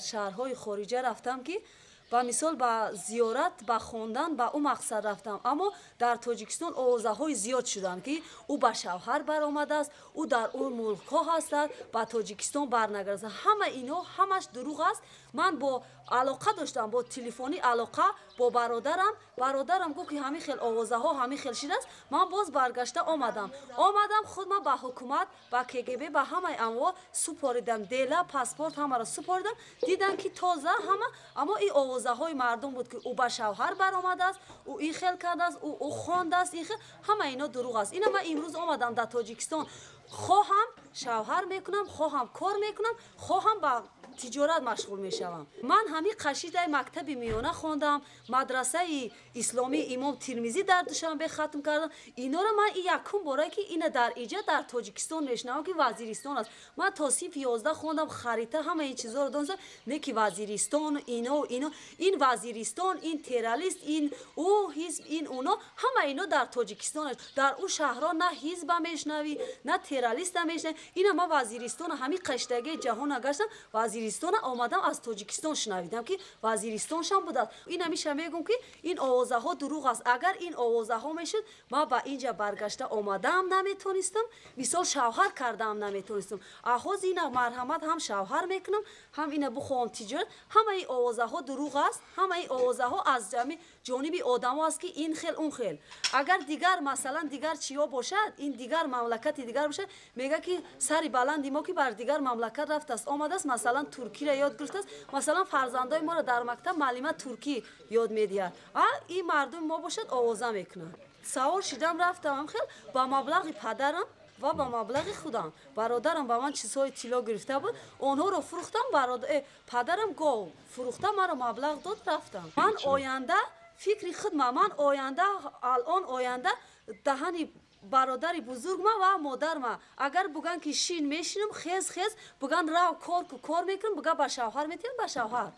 Шаҳрҳои хориҷа рафтам, ки ба мисол ба зиёрат, ба хондан, ба ӯ мақсад рафтам. Аммо дар Тоҷикистон овозаҳои зиёд шуданд, ки ӯ ба шавҳар баромадааст, ӯ дар ӯ мулкҳо ҳастад, ба Тоҷикистон барнагардад. Ҳама ино ҳамаш дурӯғ аст. Ман бо алоқа доштам, бо телефонӣ алоқа бо бародарам. Бародарам гуфт, ки ҳамин хел овозаҳо, ҳамин хел шидааст. Ман боз баргашта омадам. Омадам, худман ба ҳукумат, ба КГБ, ба ҳамаи амво супоридам. Дела, паспорт, ҳамаро супоридам. Дидам, ки тоза ҳама. Аммо ин овозаҳои мардум буд, ки ӯ ба шавҳар баромадааст, ӯ ин хел кардааст, ӯ хондааст, ин хел. Ҳама ино дурӯғ аст. Ина ман имрӯз омадам дар Тоҷикистон, хоҳам шавҳар мекунам, хоҳам кор мекунам, хоҳам ба тиҷорат машғул мешавам. Ман ҳамин қашидаи мактаби миёна хондам, мадрасаи исломии Имом Тирмизӣ дар Душанбе хатм кардам. Инора ман и якум бора, ки ина дар иҷа, дар Тоҷикистон мешунавам, ки Вазиристон аст. Ман то синфи 11 хондам, харита, ҳама ин чизоро донистам, не ки Вазиристон, ино, ино, ин Вазиристон, ин террорист, ин ӯ ҳизб, ин уно, ҳама ино дар Тоҷикистон аст. Дар ӯ шаҳрҳо на ҳизба мешунавӣ, на террориста мешунавӣ. Ина ман Вазиристона ҳамин қаштагии ҷаҳона гаштам, Вазиристона омадам, аз Тоҷикистон шунавидам, ки Вазиристоншам будааст. Ин ҳамиша мегӯм, ки ин овозаҳо дурӯғ аст. Агар ин овозаҳо мешуд, ман ба инҷа баргашта омадаам наметонистам, мисол шавҳар кардаам наметонистам. Аҳоз ина марҳамат, ҳам шавҳар мекунам, ҳам ина бухоҳам тиҷорат. Ҳамаи овозаҳо дурӯғ аст. Ҳамаи овозаҳо аз ҷониби одамо аст, ки ин хел, он хел. Агар дигар, масалан, дигар чиё бошад, ин дигар мамлакати дигар бошад, мега, ки сари баланди мо, ки бар дигар мамлакат рафтааст, омадааст, масалан, туркиро ёд гирифтааст, масалан, фарзандои моро дар мактаб маълима туркӣ ёд медиҳад. А ин мардуми мо бошад, овоза мекунанд. Савор шидам, рафтам хел ба маблағи падарам ва ба маблағи худам. Бародарам ба ман чизҳои тилло гирифта буд, онҳоро фурӯхтам. Падарам гов фурӯхта, маро маблағ дод, рафтам. Ман оянда фикри худма, ман оянда, алон оянда даҳани бародари бузургма ва модарма агар буган, ки шин, мешинам, хез, хез, буган, рав, кор ку, кор мекунам, буган, ба шавҳар метиҳам, ба шавҳар.